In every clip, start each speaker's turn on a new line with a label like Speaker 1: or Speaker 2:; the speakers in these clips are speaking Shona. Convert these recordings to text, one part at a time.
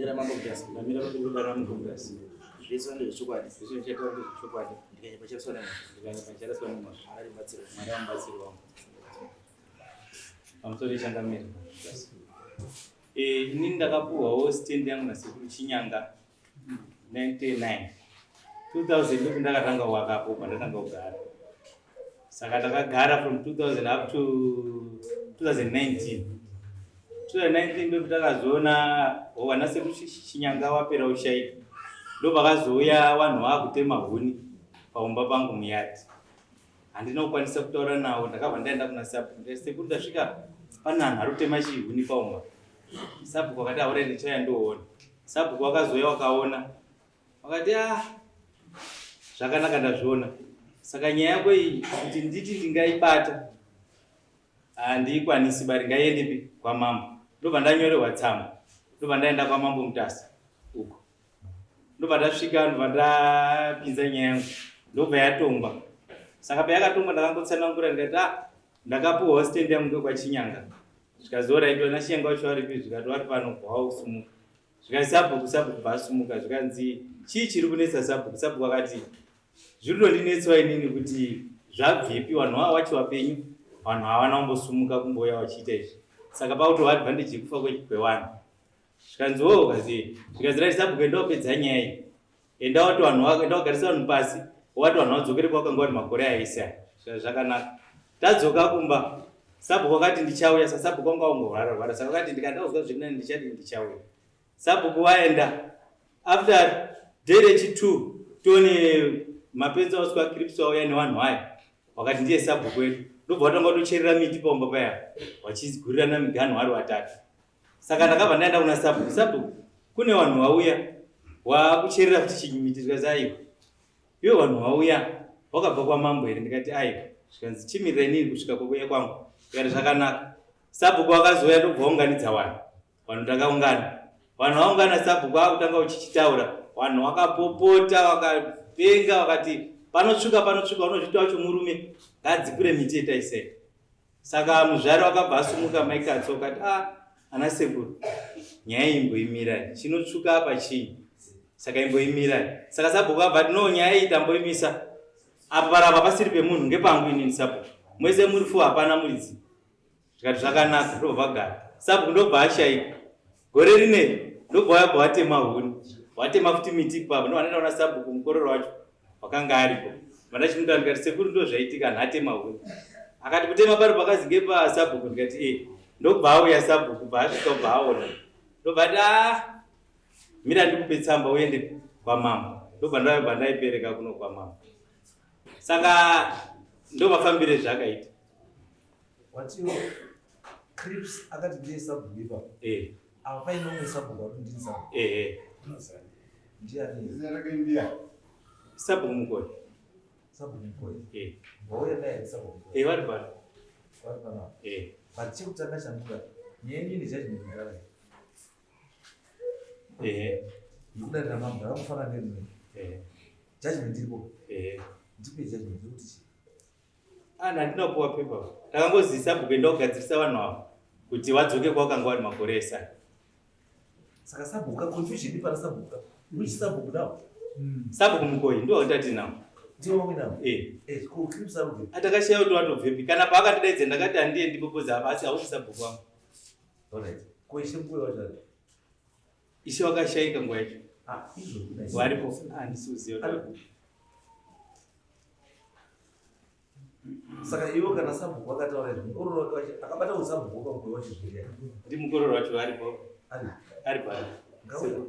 Speaker 1: Ndamira Mambo Mutasa.
Speaker 2: Ndamira pamberi pedare raMambo Mutasa.
Speaker 1: Zvese ndezvechokwadi.
Speaker 2: Zvese zvichataura ndezvechokwadi.
Speaker 1: Ndikanyepa charaswa nemhosva.
Speaker 2: Ndikanyepa charaswa nemhosva.
Speaker 1: Mwari ari mubatsiri wangu.
Speaker 2: Mwari ari mubatsiri wangu. Pamusoro yechangamire. Eh, inini ndakapuhwawo stand yangu nasekuru Chinyanga 99 2000 ndopandakatanga kuwakapo pandatanga kugara. Saka ndakagara from 2000 up to 2019. 2019 ndopatakazoona wana sekuru Chinyanga wapera ushaika. Ndopakazouya vanhu vakutema huni paumba pangu muyadhi. Handina kukwanisa kutaura nawo, ndakabva ndaenda kuna sabhuku. Ndikati sekuru ndasvika pane anhu ari kutema chihuni paumba. Sabhuku akati aure ndichauya ndoona. Sabhuku wakazouya wakaona. Wakati ah zvakanaka ndazviona. Saka nyaya yako iyi kuti nditi ndingaibata handiikwanisi bari ngaiendepi kwamambo. Ndobva ndanyorerwa tsamba. Ndobva ndaenda kwamambo Mutasa uko. Ndobva ndasvika ndobva ndapinza nyaya yangu ndobva yatongwa. Saka payakatongwa ndakangotsanangura ndikati ah ndakapuhwa stand yangu ndokwaChinyanga. Zvikanzi alright vana Chinyanga vacho varipi zvikati vari pano bva wasumuka. Zvikanzi sabhuku sabhuku bva asumuka zvikanzi chii chiri kunetsa sabhuku sabhuku akati zviri kutondinetsawo inini kuti zvabvepi vanhu vava wacho vapenyu vanhu havana kumbosumuka kumbouya vachiita izvi saka pakutova advantage yekufa kwevanhu zvikanzi wo kazi zvikanzi right sabhuku enda wapedza nyaya iyi enda wati vanhu enda wagarisa vanhu pasi wati vanhu vadzokere kwakanga vari makore aese aya zvakanaka tadzoka kumba sabhuku akati ndichauya sasabhuku wanga wangorwara rwara saka akati ndikada kuzwa zviri nani ndichati ndichauya sabhuku waenda after day rechi 2 tione mapenzi auswa crips auya nevanhu aya wakati ndiye sabhuku wedu ndobva watanga kutocherera miti paumba paya wachigurirana miganhu vari watatu saka ndakabva ndaenda kuna sabhuku sabhuku kune vanhu vauya wakucherera futi chinyimiti zvikanzi aiwa iwe vanhu vauya wakabva kwamambo here ndikati aiwa zvikanzi chimirira inini kusvika kwekuya kwangu ndikati zvakanaka sabhuku akazouya ndobva waunganidza vanhu vanhu takaungana vanhu vaungana sabhuku akutanga uchichitaura vanhu vakapopota vakapenga vakati panotsvuka panotsvuka unozvita wacho murume ngadzikure miti yetaisei Saka muzvari wakabva asumuka mai Katso akati ah ana sekuru nyaya iyi imboimirai chinotsvuka apa chii saka imboimirai saka sabhuku abva ati no nyaya iyi tamboimisa apa parapa pasiri pemunhu ngepangu inini sabhuku mwese muri fo hapana muridzi zvikati zvakanaka ndobva vagara sabhuku ndobva ashaika gore rineri ndobva wayabva watema huni watema futi miti ipapo ndobva ndaenda kuna sabhuku mukororo wacho wakanga aripo vandachimuta ndikati sekuru ndo zvaitika nhatema huni akati kutema pari pakazi ngepasabhuku ndikati e ndobva auya sabhuku bva asvika bva aona ndobva ati a mira ndikupe tsamba uende kwamambo ndobva ndabva ndaipereka kuno kwamambo saka ndo mafambire zvakaita
Speaker 3: Watiwo Crips akati ndiye sabhuku ipapo.
Speaker 2: Eh.
Speaker 3: Apa paine umwe sabhuku ari ndini sabhuku.
Speaker 2: Eh eh.
Speaker 3: Ndiani?
Speaker 4: Zita rake ndiani?
Speaker 2: Sabhuku Mukoi.
Speaker 3: Sabhuku Mukoi.
Speaker 2: Eh.
Speaker 3: Wauya naye sabhuku Mukoi.
Speaker 2: Eh vari pano.
Speaker 3: Vari pano.
Speaker 2: Eh.
Speaker 3: But chekutanga chanduka nyaya yenyu ine judgment mudhara.
Speaker 2: Eh.
Speaker 3: Yekudarira mambo yakafanana nerimwe.
Speaker 2: Eh.
Speaker 3: Judgment iripo.
Speaker 2: Eh.
Speaker 3: Ndipe judgment yekuti chii?
Speaker 2: Ah, handina kupuwa pepa. Takangozi sabhuku enda kugadzirisa vanhu ava kuti vadzoke kwakanga vari makore ese aya.
Speaker 3: Saka sabhuku ka confusion iri pana sabhuku ka. Which sabhuku now?
Speaker 2: Sabhuku Mukoyi ndiwo watati nawo.
Speaker 3: Ndiwo wamwe nawo?
Speaker 2: Eh.
Speaker 3: Eh, ko Crips arubve.
Speaker 2: Atakashaya kuti watobvepi. Kana paakatidaidza ndakati handiye ndipo apa asi hausi sabhuku wangu.
Speaker 3: Alright. Ko ishe Mukoyi wacho ari?
Speaker 2: Ishe wakashaika nguva yacho.
Speaker 3: Ah, izvo.
Speaker 2: Varipo. Ah, handisi kuziva.
Speaker 3: Aripo. Saka iwo kana sabhuku akataura izvi mukororo wake wacho akabata usabhuku wakamukoyi wacho zviri
Speaker 2: ndi mukororo wacho aripo.
Speaker 3: Ari.
Speaker 2: Aripo.
Speaker 3: Ngauya.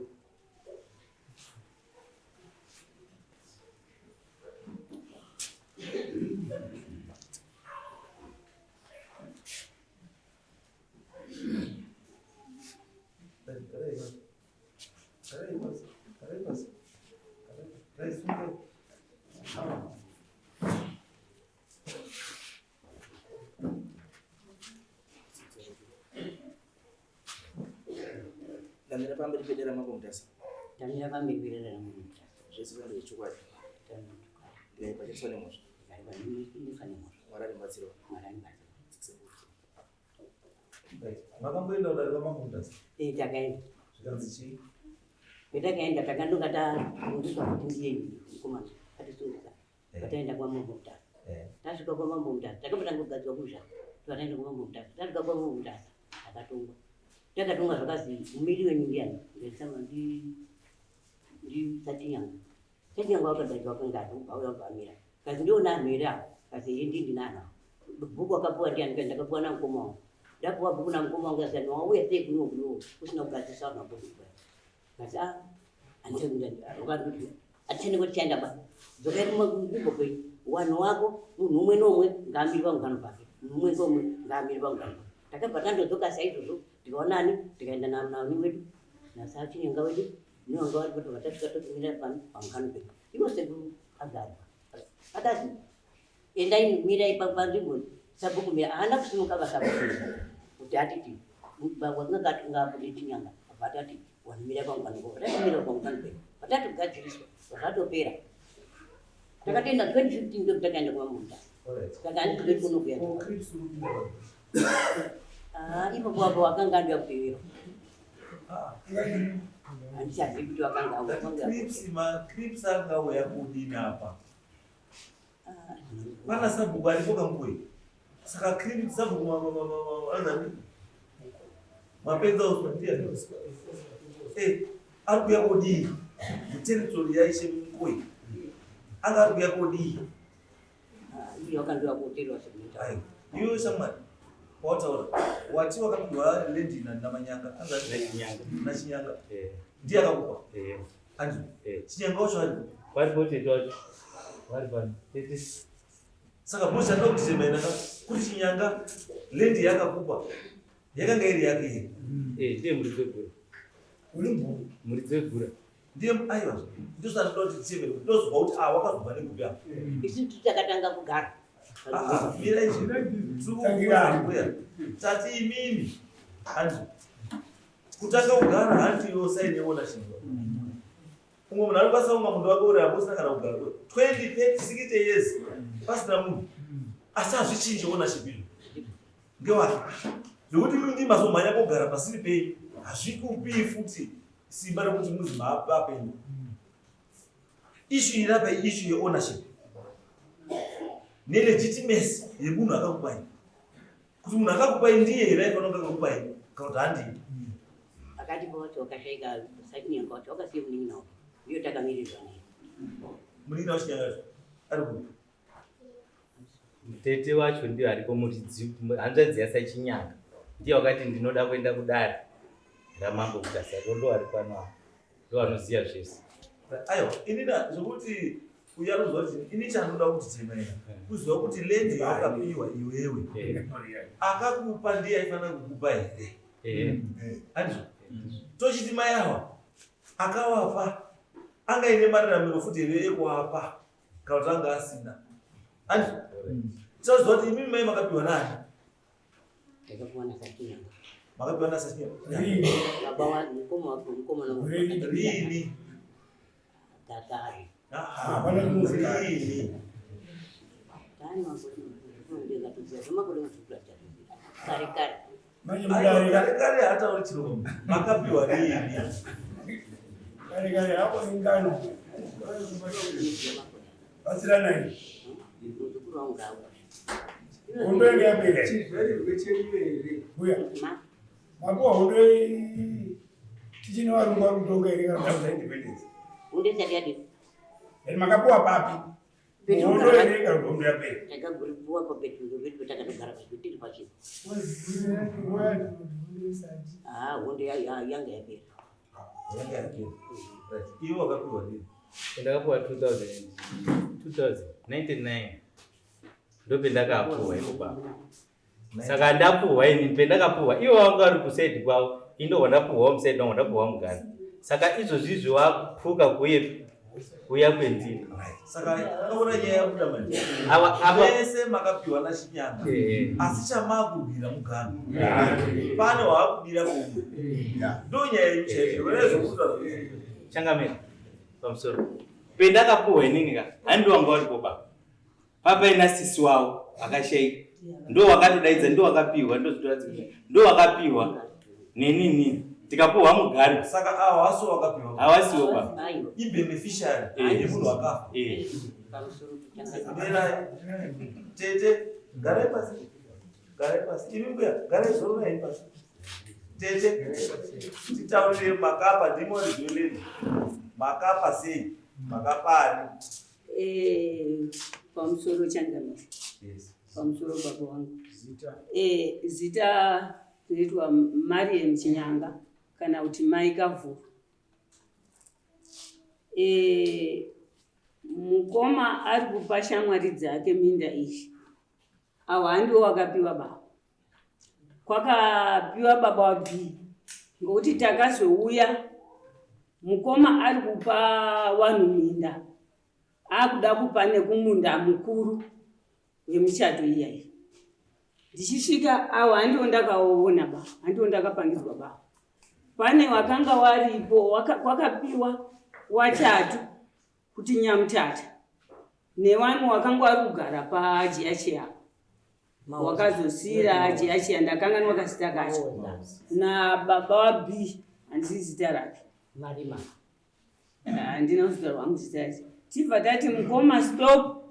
Speaker 1: Ndamira pamberi pedera mambo Mutasa.
Speaker 5: Ndamira pamberi pedera mambo Mutasa.
Speaker 1: Zvese zvangu zvechokwadi. Ndikaipa chaswa nemhosva.
Speaker 5: Ndikaipa nemhosva.
Speaker 1: Mwari andibatsire.
Speaker 5: Mwari andibatsire.
Speaker 3: Makamboenda kudare kwamambo Mutasa?
Speaker 5: Eh, takaenda.
Speaker 3: Zvikanzi chii?
Speaker 5: Petakaenda takandonga tafundiswa kuti ndiye mukomana atisungisa. Pataenda kwaMambo Mutasa. Tasvika kwaMambo Mutasa takabva tangogadzwa kuzha. Tataenda kwaMambo Mutasa. Tasvika kwaMambo Mutasa takatongwa. Takatongwa zvakazi mumiri wenyu ndiani? Ndikasama ndi ndi Satinyanga. Satinyanga wakadaidzwa wakanga auya wabva amira. Kazi ndiona anhu here apo? Kazi iye ndini ndine anhu apo. Bhuku wakapuwa ndiani? Kazi ndakapuwa namukoma wangu. Ndapuwa bhuku namukoma wangu kazi wauya sei kuno kuno usina kugadzirisa vanhu vako bhuku. Kazi ah andikuti atiende kuti tichaenda ba. Dzokai kumba kwenyu. Wanhu wako munhu umwe noumwe ngaamire paungano pake. Munhu umwe noumwe ngaamire paungano pake. Takabva tandodzoka saizvozvo tikaonani tikaenda naani wedu naSachinyenga wedu nevanga varipo tobva tasvika totumira pamukano pedu. Ivo sekuru agara akazi endai mirai panzvimbo sabhuku mira haana kusimuka vasabhuku kuti atiti wakanga tinyanga abva atati wanhu mirai pamukano pako tatimira pamukano pedu patatogadziriswa zvatopera takatoenda 2015 ndo takaenda kumamunda saka handiti kunokuya ipapo apo wakanga andoya kutevera handichazivi kuti wakanga
Speaker 3: macrips angauya kudini apa pana sabhuku aripo kanguwe saka crip sabhuku anani mapedza uswa ndiani ari kuya kodii muterritory yaishe mukwe anga ari kuya kodii
Speaker 5: iye wakandoya kuterwa sekuita
Speaker 3: iwe shamwari wataura wati wakapiwa land namanyanga
Speaker 2: Nachinyanga.
Speaker 3: nachinyanga ndiye akakupa andi chinyanga wacho aripo
Speaker 2: Varipo tete wacho. Vari pano. Tete.
Speaker 3: Saka bhosi anoda kuti chemainaka kuti chinyanga land yakakupa yakanga iri yake here?
Speaker 2: Ndiye muridzi wegura. Muridzi wegura.
Speaker 3: Ndiye aiwa, ndosanoda kuti tichemere kuti ndozwa kuti a wakazobva nekupi apa.
Speaker 5: Isu takatanga kugara.
Speaker 3: Ah, mira izvi tiri tati imimi handi kutanga kugara handi iwe usaine ownership. Umwe munhu anokwanisa kunga munhu wake uri apo usina kana kugara 20 30 60 years pasina munhu, asi hazvichinji ownership izvo ngewake. Zvekuti imi ndi mazomhanya kogara pasiri penyu hazvikupii futi simba rekuti muzi mapenyu. Issue iri apa issue yeownership nelegitimacy yemunhu akakupai, kuti munhu akakupai ndiye here aifanira kunge akakupai kana kuti handiye.
Speaker 5: Akatipa wacho wakashaika, Sachinyanga wacho wakasiya munin'ina wake, ndiyo takamirirwa naye.
Speaker 3: Munin'ina wachinyanga wacho ari kupi?
Speaker 2: Tete wacho ndiyo aripo, muridzi hanzvadzi yaSachinyanga ndiye wakati ndinoda kuenda kudare ramambo Mutasa. Ndo ari pano apa, ndo anoziva zvese.
Speaker 3: Aiwa, inina zvekuti uyu arikuziva kuti ini chanoda kuti chemaina kuziva kuti land yawakapiwa iwewe akakupa ndiye aifanira kukupa here? Handizvo tochiti mai awa akawapa anga ine mararamiro futi here ekuapa kana kuti anga asina? Handizvo toziva kuti imimi mai makapiwa nani?
Speaker 5: Takapiwa naSachinyanga.
Speaker 3: Makapiwa naSachinyanga?
Speaker 5: Baba wa mukoma wake, mukoma.
Speaker 3: Rini?
Speaker 5: Kakare.
Speaker 3: Rini?
Speaker 5: Tani makore zvamakore muzukuru achazvizira kare kare.
Speaker 3: Aiwa, kare kare hatauri chiro. Makapiwa rini?
Speaker 4: Kare kare hapo ingano batsiranai.
Speaker 5: Muzukuru wangu ngawo.
Speaker 4: Hondo yange yapera.
Speaker 6: Chizvarirwe chenyu here?
Speaker 4: Mbuya.
Speaker 5: Ma.
Speaker 4: Mapuwa hondo tichine varungu vari kutonga here kana takuza independence?
Speaker 5: Hondo isati yadini?
Speaker 4: Yani makapuwa papi hondo here kana kuti hondo yapera?
Speaker 5: Takaguripuwa papeturo pedu patakatogara pacho tiri pachino. Ah, hondo yanga yapera.
Speaker 3: Yanga yapera. Right. Iwe wakapiwa rini?
Speaker 2: Ndakapuwa 2000 2099, ndopendakapuwa ipo papa. Saka ndapuhwa ini, pendakapuhwa ivo vanga vari kuside kwavo, indo wandapuhwawo muside wangu, ndapuhwa mugana. Saka izvozvizvi wapfuka kuye kuya kwendiri.
Speaker 3: Right. Saka akaona nyaya yabuda manje.
Speaker 2: Ava apa
Speaker 3: Vese makapiwa nachinyanga. Asi chamakurwira mugano. Pane waakudira kumwe. Ndo nyaya yenyu chaiyo. Wene zvokuta.
Speaker 2: Changamira, pamusoro pendakapuhwa inini ka handi wanga waripo baba papaina sisi wavo akashaika, ndo wakatodaidza, ndo wakapiwa, ndo zvitoratidza ndo wakapiwa neninini. Tikapuhwa mugano.
Speaker 3: Saka awa hawasiwo wakapiwa.
Speaker 2: Hawasiwo ba.
Speaker 5: Aiwa.
Speaker 3: Ibeneficiary
Speaker 2: Eh.
Speaker 3: yemunhu akafa.
Speaker 2: Eh.
Speaker 5: Pamusoro pechanga.
Speaker 3: Mirai. Tete, garai pasi. Garai pasi. Imi mbuya, garai zororai pasi. Tete, titaurire makapa ndimo rizoleni. Makapa sei? Makapa ani?
Speaker 7: Eh, pamusoro changamire.
Speaker 3: Yes.
Speaker 7: Pamusoro baba wangu.
Speaker 4: Zita.
Speaker 7: Eh, zita rinoitwa Marian Chinyanga kana kuti Mai Kavhuru. Eh, mukoma ari kupa shamwari dzake minda iyi. Awa handiwo wakapiwa baba. Kwakapiwa baba wa B ngokuti takazouya mukoma ari kupa vanhu minda akuda kupa nekumunda mukuru wemichato iyayi. Ndichisvika awa handiwo ndakaona ba, handiwo ndakapangidzwa ba. Pane wakanga waripo kwakapiwa watatu kuti nyamutata newamwe wakanga wari kugara pajiachi apa wakazosiira jiachi ndakanganwa kazita kacho na baba wa B handisi zita rake
Speaker 5: Marima.
Speaker 7: Handina kuzita rwangu zita racho. Tibva tati mukoma stop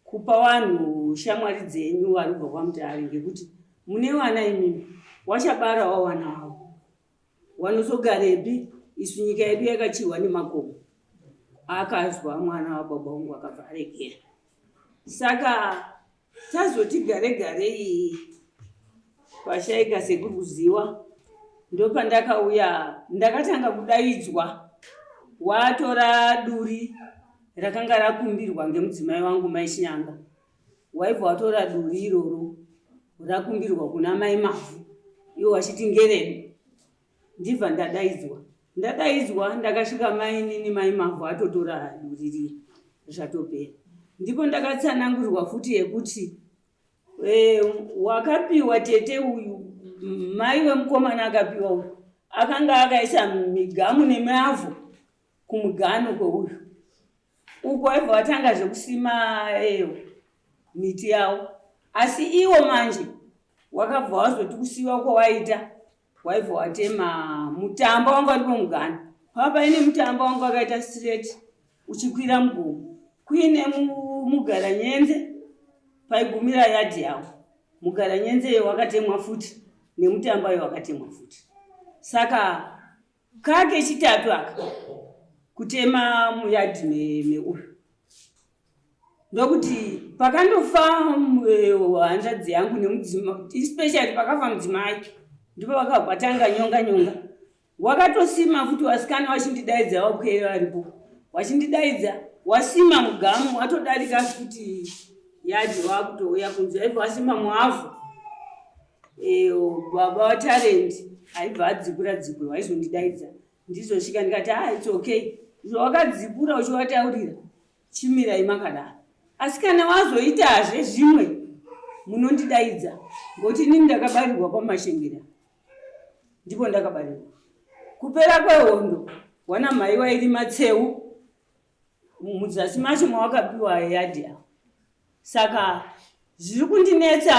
Speaker 7: kupa vanhu shamwari dzenyu vari kubva kwaMutare ngekuti mune vana imimi wachabarawo vana vavo wanozogarepi isu nyika yedu yakachiwa nemakomo. Akazwa mwana wababa wangu akabva aregera. Saka tazoti gare garei pashaika sekuri kuziwa ndopandakauya ndakatanga kudaidzwa watora duri rakanga rakumbirwa ngemudzimai wangu Mai Chinyanga. Waibva watora duri iroro rakumbirwa kuna Mai Mavhu iwo wachiti ngeredu. Ndibva ndadaidzwa. Ndadaidzwa ndakasvika mai nini Mai Mavhu atotora duri riya zvatopera. Ndipo ndakatsanangurwa futi yekuti wakapiwa tete uyu mai wemukomana akapiwa uyu akanga akaisa migamu nemavhu kumugano kweuyu. Uko waibva watanga zvekusima eyo miti yawo. Asi iwo manje wakabva wazoti kusiwa kwawaita waibva watema mutamba wanga uri pamugano. Pava paine mutamba wanga wakaita straight uchikwira mugomo. Kuine mugaranyenze paigumira yadhi yawo. Mugaranyenze wakatemwa futi nemutamba uyo wakatemwa futi. Saka kake chitatu aka kutema muyadhi meuyu. Ndokuti pakandofa hanzvadzi yangu nemudzimai, especially pakafa mudzimai, ndipo vakatanga nyonga nyonga. Wakatosima futi wasikana wachindidaidza wapwere varipo. Wachindidaidza wasima mugamu watodarika futi yadhi wakutouya kunze waibva wasima muavhu. Baba waTalent aibva adzipura dzipura waizondidaidza. Ndizosvika ndikati it's okay. Zvawakadzipura uchiwataurira chimirai makadaro. Asi kana wazoitazve zvimwe munondidaidza ngokuti inini ndakabarirwa kwaMashengera. Ndipo ndakabarirwa. Kupera kwehondo wana mai wairima tseu mudzasi macho mawakapiwa yadhi avo. Saka zviri kundinetsa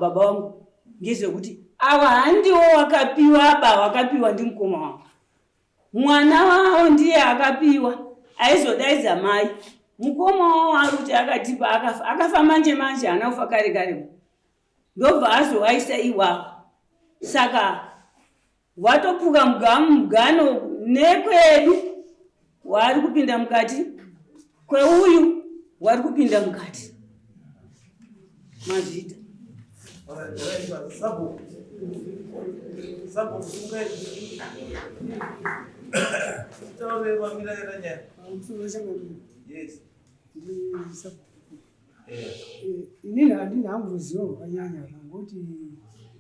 Speaker 7: baba wangu ngezvekuti ava handiwo wakapiwa ba wakapiwa ndimukoma wangu. Mwana wavo ndiye akapiwa aizodaidza mai. Mukoma wavo ari kuti akatipa akafa. Akafa manje manje haana kufa kare kare. Ndobva azovaisa iwawo. Saka watopuka mugano nekwedu wari kupinda mukati kweuyu wari kupinda mukati. Mazvita.
Speaker 3: Sabu. Sabu, sungai. Taure mamira yana nyaya. Yes.
Speaker 4: Inini handina hangu ruzivo rwakanyanya ngokuti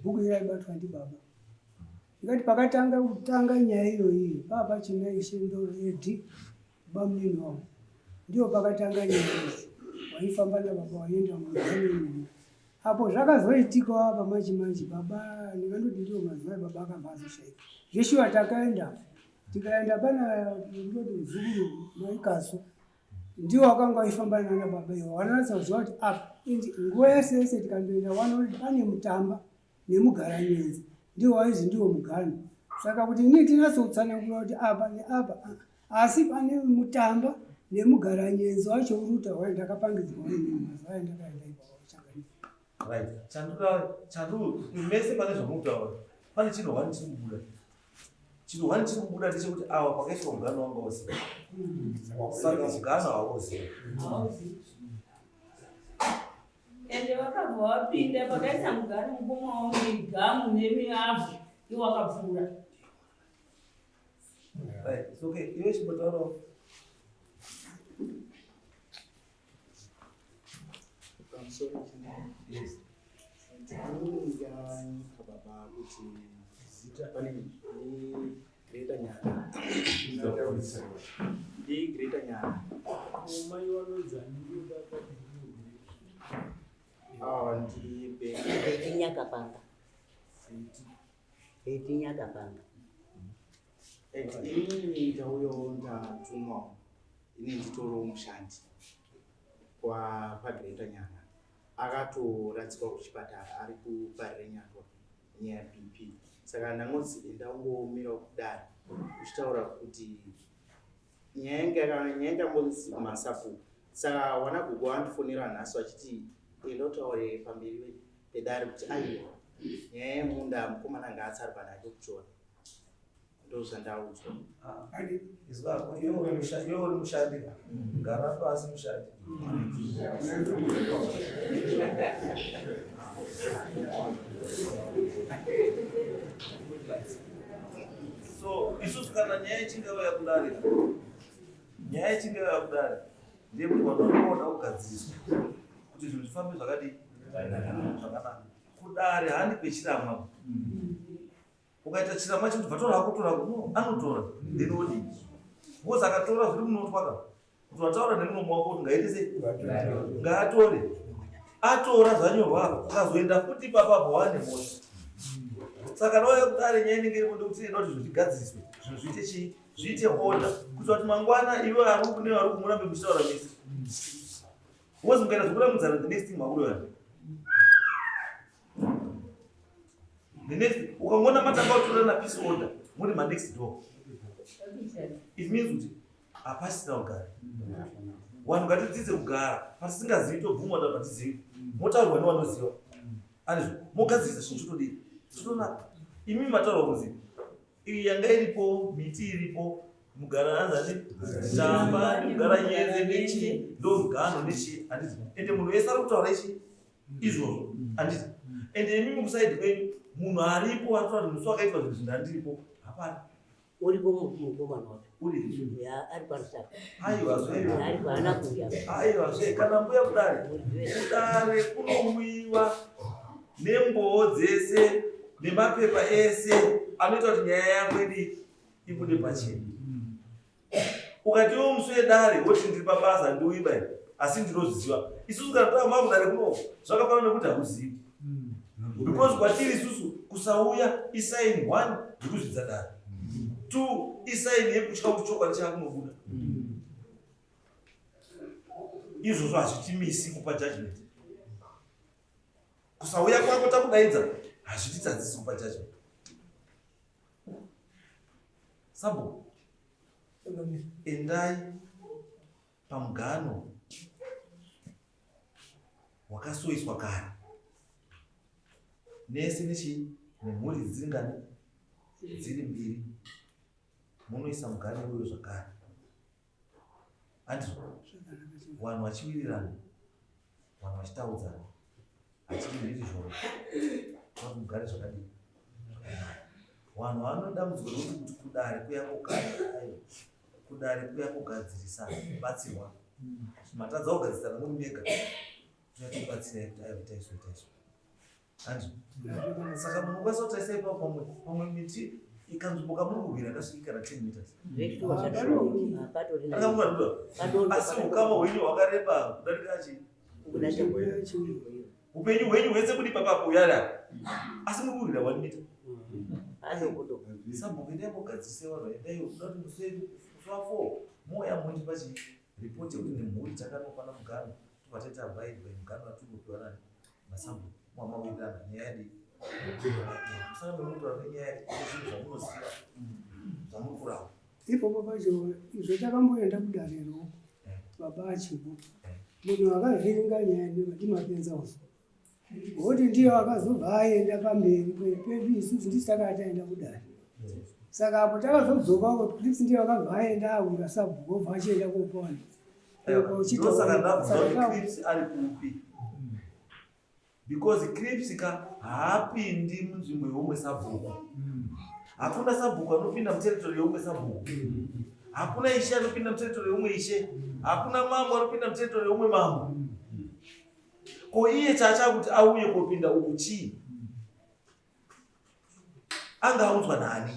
Speaker 4: bhuku iri raibatwa ndibaba. Ndikati pakatanga kutanga nyaya iyoyi paa pachina Ishe Ndoro Edi bamunini wangu. Ndiyo pakatanga nyaya idzi. Waifamba nababa waienda mugano imomo. Apo zvakazoitikawo apa manje manje baba ndingandoti ndiwo mazuva baba akabva azoshaika. Zveshuwa takaenda tikaenda pana ndoti muzukuru Maikasu ndiwo wakanga waifamba nana baba iwo wanatsa kuziva kuti apa indi nguva yese yese tikandoenda wanoona kuti pane mutamba nemugaranyenze ndiwo waizi ndiwo mugano. Saka kuti inini tinatso kutsanangura kuti apa neapa, asi pane mutamba nemugaranyenzi wacho uri kutaura ndakapangidzwa inini mazuva aya ndakaenda ipapo kuchanganyika.
Speaker 3: Right. Chanduka chandu mese pane zvamutaura. Pane chinhu hwani chiri kubuda. Chinhu hwani chiri kubuda ndechekuti awa pakaiswa mugano wanga usipo. Saka mugano hauzivi.
Speaker 7: Ende vakabva vapinda pakaisa mugano mukoma wangu migamu nemiavhu iwo wakapfuura.
Speaker 3: Right. It's okay. Iwe chimbotaurawo.
Speaker 1: Pamusoro
Speaker 3: Yes.
Speaker 1: Ndinomuka baba kuti zita pane ni Greater Nyara. Ndi Greater Nyara. Ah, ndi Betty.
Speaker 5: Beti Nyakapanga. Beti Nyakapanga.
Speaker 1: And inini ndauyawo ndatumwawo ini nditoriwo mushandi kwapaGreater Nyara akatoradzikwa kuchipatara ari kuParirenyatwa nenyaya yeBP saka ndangonzi enda ungomirawo kudare uchitaura kuti nyaya yanga yakambonzi kumasabhuku saka wana gogo wandifonera nhasi vachiti enda utaure pamberi pedare kuti aiwa nyaya yemunda mukomana ngaatsari panhake kutora ndozvandaudzwa.
Speaker 3: Izwa iwe uri mushandi, iwe uri mushandi. Gara pasi mushandi. So isusu kana nyaya ichinge yauya kudare, nyaya ichinge yauya kudare ndeyekuti vanhu vanoda kugadziriswa kuti zvinhu zvifambe zvakadii zvakanaka. Kudare handi kwechiramwa. Ukaita chiramwa chekuti bva tora hako tora hako, no, anotora then odii? Because akatora zviri munotwa ka kuti wataura nemuromo wako kuti ngaite sei, ngaatore, atora zvanyorwa, ukazoenda futi ipapo apo wane mhosva. Saka nauya kudare nyaya inenge iripo ndekuti inoda kuti zvinhu zvigadziriswe, zvinhu zviite chii, zviite order, kuitira kuti mangwana iwe ari kune vari kumurambe muchitaura mese. Because mukaita zvekuramudzana the next thing makuroyana. The next ukangoona matanga kutorana peace order muri ma next door. It means kuti hapasina kugara. Vanhu ngatidzidze kugara patisingazivi tobvuma kuti hatizivi. Motaurwa nevanoziva. Andizvo mogadzirisa zvinhu chotodii? Chotonaka. Imi mataurwa kunzi iyi yanga iripo miti iripo mugara anzani tamba mugara nyenze nechi ndo mugano nechi handiti ende munhu wese ari kutaura ichi izvozvo handiti ende imi mukusaidi kwenyu munhu aripo ari kutaura kuti musi wakaitwa zvinhu zvindandiripo hapana.
Speaker 5: Uripo mukomana wacho.
Speaker 3: Uri.
Speaker 5: Ya ari paRusaka.
Speaker 3: Aiwa zve.
Speaker 5: Ari paana kuuya.
Speaker 3: Aiwa zve kana mbuya kudare. Kudare kunouyiwa nemboo dzese nemapepa ese anoita kuti nyaya yako idi ibude pachena. Ukati iwe musi wedare woti ndiri pabasa handiuyi bai asi ndinozviziva. Isusu kana tava kudare kuno zvakafanana nekuti hauzivi. Because kwatiri isusu kusauya isaini 1 yekuzvidza dare. 2 isaini yekutya kuti chokwadi chakunobuda. Izvozvo hazvitimisi kupa judgment. Kusauya kwako takudaidza hazvititadzisi kupa judgment. Sabo, endai pamugano wakasoiswa kare nese nechi nemhuri dzingani dziri mbiri munoisa mugano uyo zvakare handizvo vanhu vachiwirirana vanhu vachitaudzana hachiti zvoro kuti mugare zvakadii zvakanaka. Vanhu vano dambudziko rekuti kuti kudare kuya kugara aiwa kudare kuya kugadzirisa kubatsirwa matadza kugadzirisana muri mega toyatobatsirai kuti aiwa itai so itai so handizvo. Saka munokwanisa kutarisa ipapo pamwe pamwe miti ikanzvimbo kamuri kurwira kasviki kana 10 meters. Akamboa asi ukama hwenyu hwakareba kudarika chii? Upenyu hwenyu hwese kuri papapo yara. Asi muri kurwira 1 meter. Sabhuku endai mogadzise vanhu endai kuda kuti musi wa 4 mouya mondipa chii? Report yekuti nemhuri takanopana mugano tobva taita abide by mugano watiri kupiwa nani nasabhuku mamawirirana nyaya yadii? Musarambe munotaura nenyaya yezvinhu zvamunoziva zvamuri kuramba.
Speaker 4: Ipopo pacho izvo takamboenda kudarero baba achipo munhu akavhiringa nyaya ndimapenza uzo ngokuti ndiye akazobva aenda pamberi pedu isusu ndisi takati taenda kudare saka apo takazodzoka uko clips ndiye akabva aenda akunga sabhuku obva achienda kopona.
Speaker 3: Ndosaka ndabvunza kuti clips ari kupi because clips ka haapindi munzvimbo yeumwe sabhuku. Hakuna sabhuku anopinda muteritori yeumwe sabhuku. Hakuna ishe anopinda muteritori yeumwe ishe. Hakuna mambo anopinda muteritori yeumwe mambo. Ko iye chaachakuti auye kopinda uku chii? Anga audzwa nani?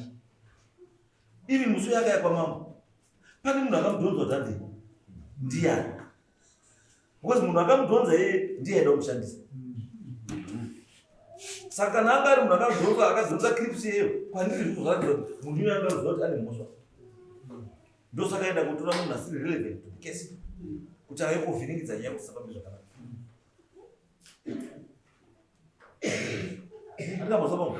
Speaker 3: Even musi uyo akaya kwamambo pane munhu akamudhonzwa dhadhi ndiyani? Because munhu akamudhonza iye ndiye aida kumushandisa. Saka kana anga ari munhu akadhonza akadhonza clips iyeyo kwandiri zvibva zvaratidza kuti munhu uyo anga aziva kuti ane mhosva. Ndosaka aenda kotora munhu asiri relevant to the case kuti auye kovhiringidza nyaya kuti isafambe zvakanaka. Andikambozwa bambo.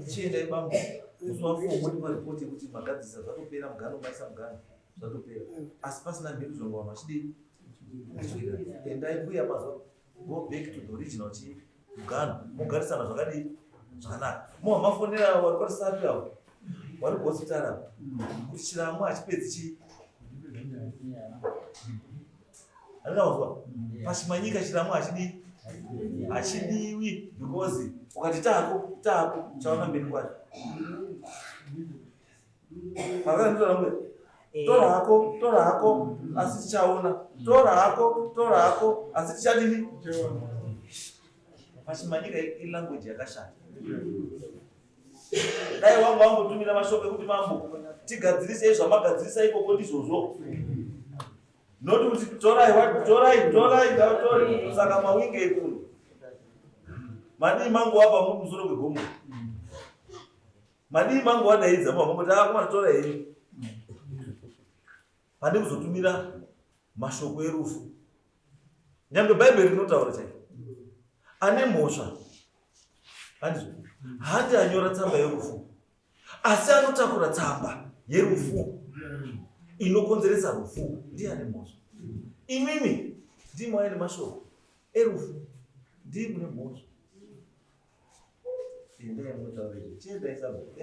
Speaker 3: Chiendai bambo. Musi wa 4 modipa report yekuti magadzirisa zvatopera mugano maisa mugano zvatopera. Asi pasina mhirizhonga vanhu vachidii? Endai mbuya mazwa go back to the original chii mugano mogarisana zvakadii zvakanaka. Moha mafonera vari kwarisapi avo vari kuhospitari avo kuti chiramo hachipedzi chii andikambozwa pachimanyika chiramo hachidii hachidiwi because ukati tako tako chaona mberi kwacho pakanditora tora hako tora hako asi tichaona tora hako tora hako asi tichadini pachimanyika ilanguage yakashata dai wangu wangotumira mashoko ekuti mambo tigadzirisei zvamagadzirisa ikoko ndizvozvo not kuti torai what torai torai ngavatore saka mawinge ekuno madii mangu wapa muri kumusoro kwegomo madii mangu wadaidza mangoti akomana tora henyu pane kuzotumira mashoko erufu nyangwe bhaibheri rinotaura chaiko ane mhosva handizvo handi anyora tsamba yerufu asi anotakura tsamba yerufu inokonzeresa rufu ndiye ane mhosva imimi ndimo aine mashoko erufu ndii mune mhosva endai munotaura izvo chiendai sabhuku.